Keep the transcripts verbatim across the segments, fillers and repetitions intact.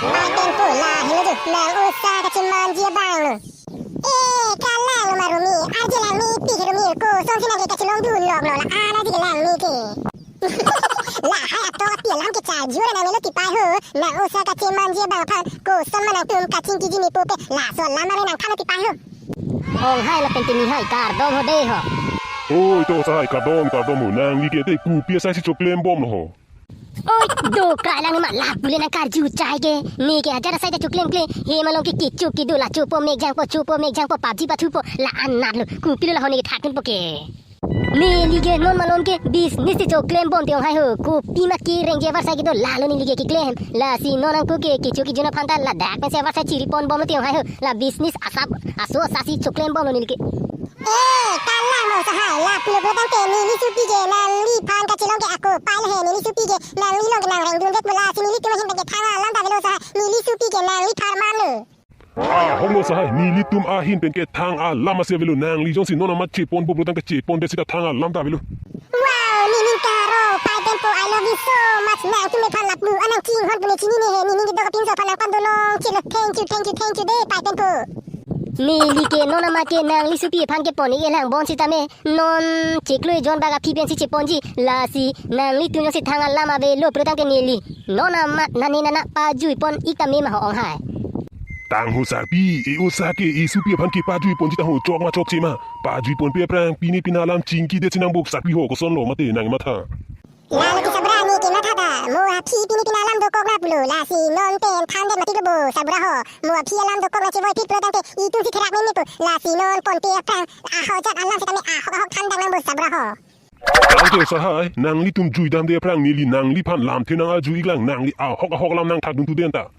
Pai pen po la helo jo, nang osa kachemanji abang lo. Eh, kalang lo ma Rumi, arje langmepik Rumi, kosonsi nang ke kachelongdun lok lo la, an arje langme ke. Lahai atok api alam ke charju ra nang melo tipai ho, nang osa kachemanji abang aphan, koson ma nangtum kachingkiji ne po pe, laso alam ma re nang than tipai ho. Ong hai lapen te ne hai kardom ho de ho. Oi, to sa hai kardom, kardom ho, nangli ke te kopi asai si choklem bom lo ho. Oi, do krai lang ma lapu le nang karju chai ke. Ne ke ajar asai ta choklemkle. Hem along ke kecho kedo la chopo mekjang po chopo mekjang po PUBG pathu po la anat lo. Kopilo la ho ne ke thakdun po ke. Neli ke non malom ke business te choklem bom te ong hai ho. Kopi ma kereng je avarsai kedo lalo neli ke keklem. Lasi non angko ke kecho kejun aphan ta ladak pensi avarsai chiri pon bom lo te ong hai ho. La business asap aso asasi choklem bom lo neli ke. Eh, kalang mo sa hai, lapu lo pulo tangte neli sopi ke nangliphan kachelong ke ako pai lo he, neli sopi ke nangli along ke nang rengdun det mo, lasi nelitum ahin pen ke thang alam ta avelo sa hai, neli sopi ke nangli pharman lo. Ahok lo sa hai, nelitum ahin pen ke thang alam asi avelo, nangli jongsi non amat chepon po pulo tangte chepon det sita thang alam ta avelo. Wow, Nining Karo, Pai Tempo, I love you so much. Nangtum aphan lapu anang chinghon pu ne chinine he, Nining kedok apinso aphan nang pandolong chelo. Thank you, thank you, thank you de, Pai Tempo. Neli ke non amat ke nangli sopi aphan kepon-ik lang bonsitame, non chiklo jon bak aphi pensi cheponji, lasi nanglitum jongsi thang alam avelo pulo tangte neli non amat nane nana pajui pon-ik tame ma ho ong hai. Tang ho sarpi, e osa ke e sopi aphan kepajui ponji ta ho, chok ma chokche ma. Pajui ponpe aphrang pine pine alam chingki det si nang bok sarpi ho, koson lo mate nang matha. Lalo ke sabra ne kematha ta, mo aphi pine pine alam dokok na pulo, lasi non pen than det mati lo bo sabra ho. Mo aphi alam dokok na chevoi thik pulo tangte itum si therak meme po, lasi non ponpe aphrang ahok ajat alam sitame ahok ahok than dang nang bo sabra ho. Tangte sa hai, nanglitum jui damde aphrang neli nangliphan lamthe nang arju-ik lang, nangli ahok ahok alam nang thakdun tu den ta.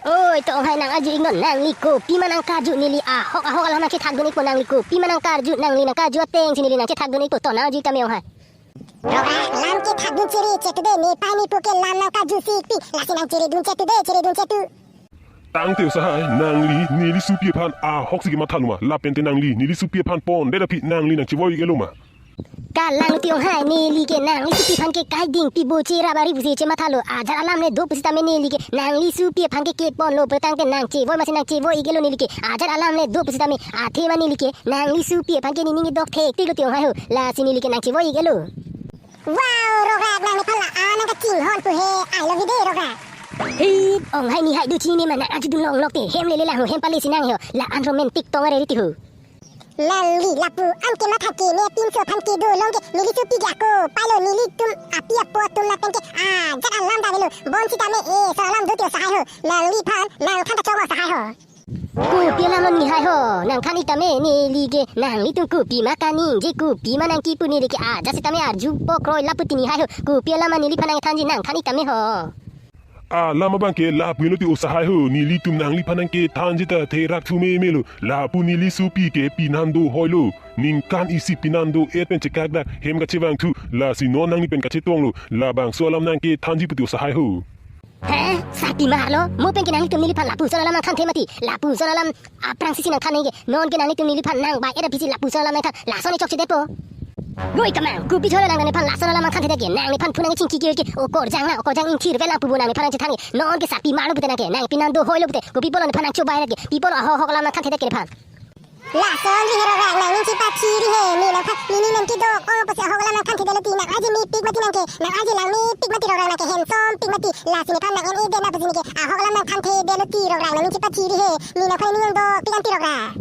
Oi, to ong hai nang arju-ik non, nangli kopi ma nang karju, neli ahok ahok alam nang chethakdun-ik po, nangli kopi ma nang karju, nangli nang karju ateng si neli nang chethakdun-ik po, to nang arju tame ong hai. Rok rak lam kethakdun chere chetu de, ne pai ne po ke lam nang karju si ikpi, lasi nang cheredun chetu de, cheredun chetu. Tangte sa hai, nangli neli sopi aphan ahok si kematha lo ma, lapen te nangli neli sopi aphan pondet aphi nangli nang chevoi-ik lo ma. Kalang lo te ong hai, neli ke nangli sopi aphan ke kaiding pi bo, cherap ari pusi chematha lo, ajat alam le do pusitame neli ke nangli sopi aphan ke kepon lo pulo tangte nang chevoi masi nang chevoi-ik lo neli ke, ajat alam le do pusitame, athema neli ke nangli sopi aphan ke Nining kedok thektik lo te ong hai ho, lasi neli ke nang chevoi-ik lo. Wow, Rok rak nang nephan la-an nang kachinghon pu he, I love you de Rok rak. He, ong hai ne hai do chinine ma, nang arjudun longlok te, hem lele lang ho, hem pale si nang ho, la-an romantic tong arere ti ho. Nangli lapu an kematha ke ne pinso aphan kedo long ke neli sopi ke ako pai lo, nelitum api apo atum lapen ke ajat alam ta avelo, bonsitame e so alam do te sa hai ho, nangliphan nang than ta chok ma sa hai ho. Kopi alam lo ne hai ho, nang than-ik tame, neli ke nanglitum kopi ma kaningje, kopi ma nang kipu neli ke ajat sitame arju po kroi lapu ti ne hai ho, kopi alam ma neliphan nang thanji nang than-ik tame ho. Alam abang ke lapu lo ti o sa hai ho, nelitum nangliphan nang kethanji ta therak thu meme lo, lapu neli sopi ke pinan do hoi lo, ningkan isi pinan do-et pen chekak dak hem kachevang thu, lasi non nangli pen kachetong lo, labangso alam nang kethanji pu ti o sa hai ho. He, sarpi mar lo, mo pen ke nanglitum neliphan lapuson alam nang thanthe mati, lapuson alam aphrang sisi nang than neke, non ke nanglitum neliphan nang bai-et aphi si lapuson alam nang than, lason ne chokche det po. Goi kamang, kopi cholo lang nephan lason alam nang thanthe det ke, nang nephan phu nang chingki ke ke, okorjang nang, okorjang ingthir vel nang pu bo nang nephan nang chethan ke, non ke sarpi mar lo pute nang ke, nang pinan do hoi lo pute, kopi pulo nephan nang chobai det ke, pi pulo ahok ahok alam nang thanthe det ke nephan. Lason ri he Rok rak, nangning chepathiri he, ne nangphan, ne ne nang kedok ong pusi ahok alam nang thanthe det lo ti, nang arje mepik mati nang ke, nang arje langmepik mati Rok rak, nang ke handsome pik mati, lasi nephan nang en-e det na pusi ne ke, ahok alam nang thanthe det lo ti Rok rak, nangning chepathiri he, ne nangphan ne nang dokpik an ti Rok rak.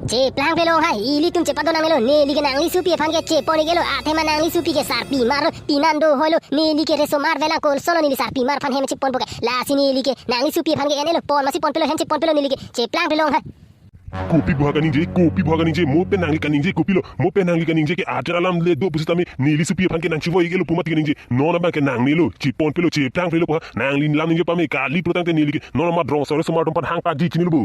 Cheplang pelo hai, ilitum chepadon nangne lo, neli ke nangli sopi aphan ke chepon-ik lo, athema nangli sopi ke sarpi mar lo, pinan do hoi lo, neli ke reso mar velang, koson lo neli sarpi mar aphan hem cheponpo ke, lasi neli ke nangli sopi aphan ke en-e lo, pon masi ponpe lo, hem cheponpe lo neli ke, cheplang pelo hai. Kopi buha kaningje, kopi buha kaningje, mo pen nangli kaningje, kopilo, mo pen nangli kaningje ke ajat alam le do pusitame, neli sopi aphan ke nang chevoi-ik lo pu mati kaningje, non abang ke nangne lo, cheponpe lo, cheplang pelo buha, nangli lam ningje pame, kali pulo tangte neli ke, non amat rong sore somar atum aphan hang paji chini lo bo.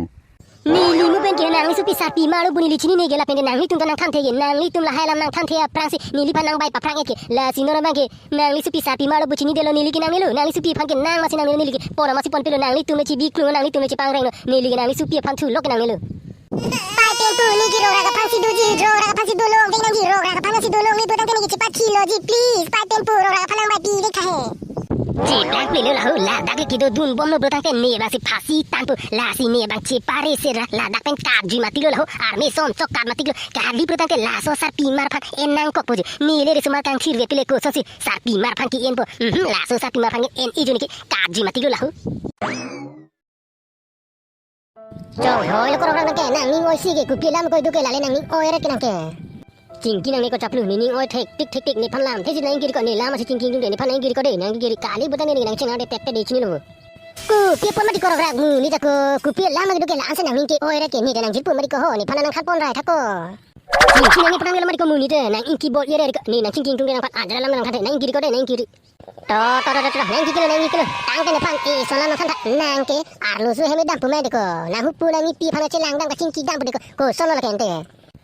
Neli mo pen ke nangli sopi sarpi mar lo pu neli chinine ke, lapen ke nanglitum ta nang thanthe ke, nanglitum lahai alam nang thanthe aphrang si neliphan nang bai paphrang-et ke, lasi non abang ke nangli sopi sarpi mar lo pu chinidetlo, neli ke nangne lo, nangli sopi aphan ke nang masi nangne lo, neli ke pon masi ponpe lo, nanglitum le chebiklung, nanglitum le chepangreng lo, neli ke nangli sopi aphan thu lok ke nangne lo. Pai Tempo, ne ke Rok rak aphan si doji, Rok rak aphan si dolong vek nangji, Rok rak aphan si dolongle pulo tangte ne ke chepathi loji, please, Pai Tempo, Rok rak aphan nang bai pi vek tha he. Cheplang plelo laho, ladak le kedodun bomlo pulotangte ne abangsi phasi tangpo, lasi ne abang chepare sera, ladak pen katjui matiklo laho, arme son chok kat matiklo, kali pulotangte laso sarpimar aphan en nangkokpo ji, ne le risomar kangthir ve pile kosonsi sarpimar aphan ke-enpo, mhm, laso sarpimar aphan ke-en-e jo neke katjui matiklo laho. Chonghoi lo korok nangke, nangning oisi ke, kopi alam ko idu ke, lale nangning oi ret ke nangke. Chingki nangne ko chaplu, nening oi thektik thektik, nephan lamthe si nang-ingkiri ko, ne lam asi chingki tungte nephan nang-ingkiri ko de, nang-ingkiri kali pulotangte ne nangcheng ade tek te de chinilo. Kopi apot mati korok rak mu, ne ta ko, kopi alam idu ke la-ansi nangning ke oi ret ke, ne ta nangjirpo mati ko ho, nephan nangthanpon rai tha ko. Chingki nangne pulotangte la mati ko mu ne ta, nang-ingki bol-i ret ko, ne nangchingki tungte nangphan ajat alam nangthan the, nang-ingkiri ko de, nang-ingkiri. To, to, to, to, to, nang-ingkilo, nang-ingilo. Tangte nephan ison alam nangthan tha, nang ke arloso hem dampo mati ko. Nang hupu nang-ipi aphan chelang dam kachingki dampo de ko. Kosonlo lake ante.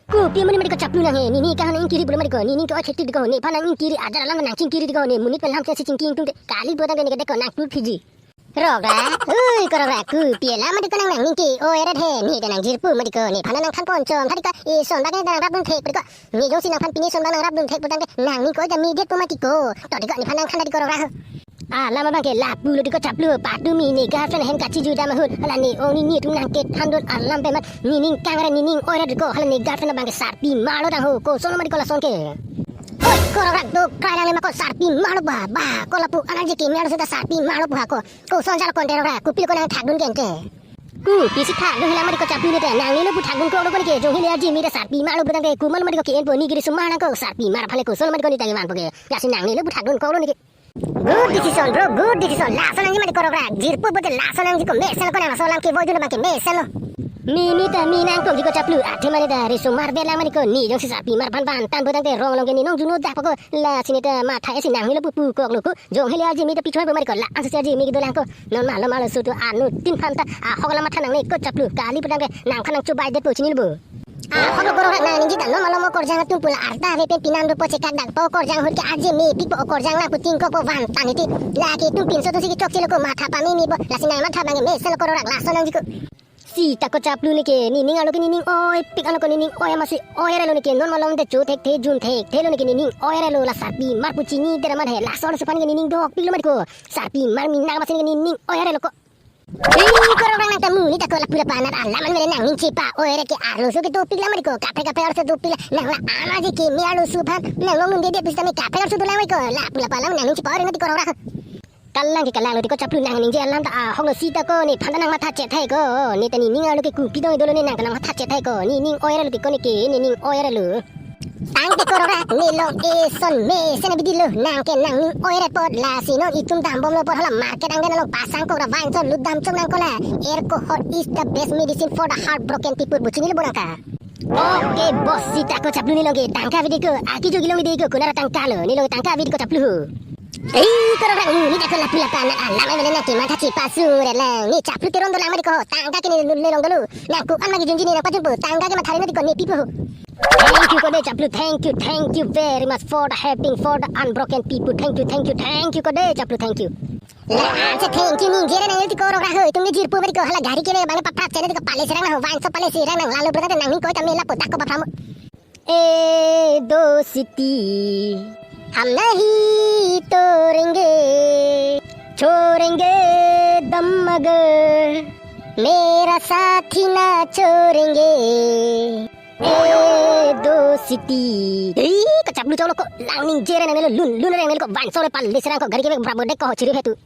Kopi amonit mati ko chaplu nang he. Nening ke nang-ingkiri pulo mati ko. Nening ke oi thektik de ko. Nephan nang-ingkiri, ajat alam nangchingkiri de ko. Ne monit pen lamthe si chingki tungte kali pulotangte ne ke de ko nang tu phiji. Rok ra, ui, korok ra, kopi alam mati ko nang nangning ke oi ret he, ne ta nangjirpo mati ko, nephan nangthanpon chom tha de ko, ison bak ne ta nangrapdun thek padi ko, ne jongsi nangphan pini son bak nangrapdun thek pulotangte, nangning ke oi ta me detpo mati ko, to de ko nephan nangthan tha de korok ra. Alam abang ke lapulo de ko chaplu, patumi ne girlfriend ahem kachijui dam ahut, hala ne ong ne ni atum nangkethandun alam pen mat, nening kangre nening oi ret de ko, hala ne girlfriend abang ke sarpimar lo tang ho, kosonlo mati ko lason ke. Oi, korok rak do, krai lang le ma ko sarpimar lo ba, ba, ko lapu anan je ke mel seta sarpimar lo ba ko. Koson jalo konte rok ra, kopilo ko nangthakdun ke ante. Kopisi thakdun hilang mati ko chaplu ne ta, nangne lo pu thakdun kok lo ko ne ke, jong hile arje me ta sarpimar lo pulotangte, komat lo mati ko ke-enpo, ne ke risomar nang ko sarpimar aphan le kosonlo mati ko ne ta kevanpo ke. Lasi nangne lo pu thakdun kok lo ne ke. Good decision, bro, good decision. Lason nangji mati korok rak, jirpo pute lason nangji ko, mesen ko nang laso alam kevoi dun abang ke mesenlo. Ne ne ta me nangkok de ko chaplu, athe mane ta risomar belang mati ko, ne jongsi sarpimar aphan vantan pulotangte rong along ke ne nong juno dak po ko, lasi ne ta matha esi nangne lo pu pu kok lo ko, jong hile arje me ta pichoi po mati ko, la-ansi arje me kedolang ko. Non malo malo sutu anuttin aphan ta ahok alam matha nangne ko chaplu, kali pulotangte nangphan nangchobai detpo chinilo bo. Ahok lo korok rak, nang ningje ta non malo mo korjang atum pu la arta ave pen pinan dopo, chekak dakpo korjang ahut ke, arje mepikpo, korjang nangpu tingkokpo vantan iti. Lake itum pinso atum si kechokche lo ko, matha pameme po, lasi nang matha abang ke mesenlo korok rak, lason nangji ko. Sita ko chaplu ne ke, nening arlo ke nening oipik arlo ko, nening oi amatsi oi ret lo ne ke, non malom te cho thekthe jun thekthe lo ne ke, nening oi ret lo, la sarpimar pu chini det ra man he, laso arloso aphan ke nening dokpik lo mati ko, sarpimar mi nang amatsi ne ke nening oi ret lo ko. Ih, korok rak nang ta mu ne ta ko lapu lapu anat alam an mele nangning chepa-oi ret ke, arloso ke dopik la mati ko, kaprek kaprek arloso dopik la, nang la amat je ke me arloso aphan nang nong nung dede pusitame kaprek arloso dolang mati ko, lapu lapu alam nangning chepa-oi ret mati korok rak. Kalang ke kalang lo de ko chaplu, nang ningje alam ta ahok lo, sita ko nephan ta nang matha chethe ko, ne ta nening arlo ke kopi dong dolo ne nang ta nang matha chethe ko, nening oi ret lo de ko ne ke, nening oi ret lo. Tangte korok rak, ne long eson mesen abidi lo, nang ke nangning oi ret apot, lasi non itum dambomlo apot hala market angdeng along pasang kok ra wine so lut dam chom nang ko la, alcohol is the best medicine for the heartbroken people, pu chinilo bo nang ka. Oke, bos, sita ko chaplu, ne long ke tangka ave de ko, aki jogi long de ko, konat ra tangka lo, ne long tangka ave de ko chaplu ho. Ei, korok rak, ne ta ko lapu lapu anat alam mele nang ke matha chepasung ret lang, ne chaplu teron dolang mati ko, tangka ke ne ne long dolo, nang ko an ma kejunji ne nang pajunpo, tangka ke matha ri mati ko, ne pipo ho. Thank you ko de chaplu, thank you, thank you very much for the helping for the unbroken people, thank you, thank you, thank you ko de chaplu, thank you. La-ansi thank you ningje ra nang ti korok rak ho, itum ne jirpo mati ko, hala gari ke ne bang paprap chene ti ko, pale serang nang, wine so pale serang nang, lalu berkata nangning ko ta me lapu dak ko papram. ए दोस्ती, हम नहीं तोड़ेंगे, छोड़ेंगे दम मगर, मेरा साथी ना छोड़ेंगे। ए दोस्ती. Ei, ko chaplu cholo ko, lang ningje ra nang ne lo, lun lun ra nang ne lo ko, wine so le pale serang ko, gari ke brabo dek ko chiri hetu.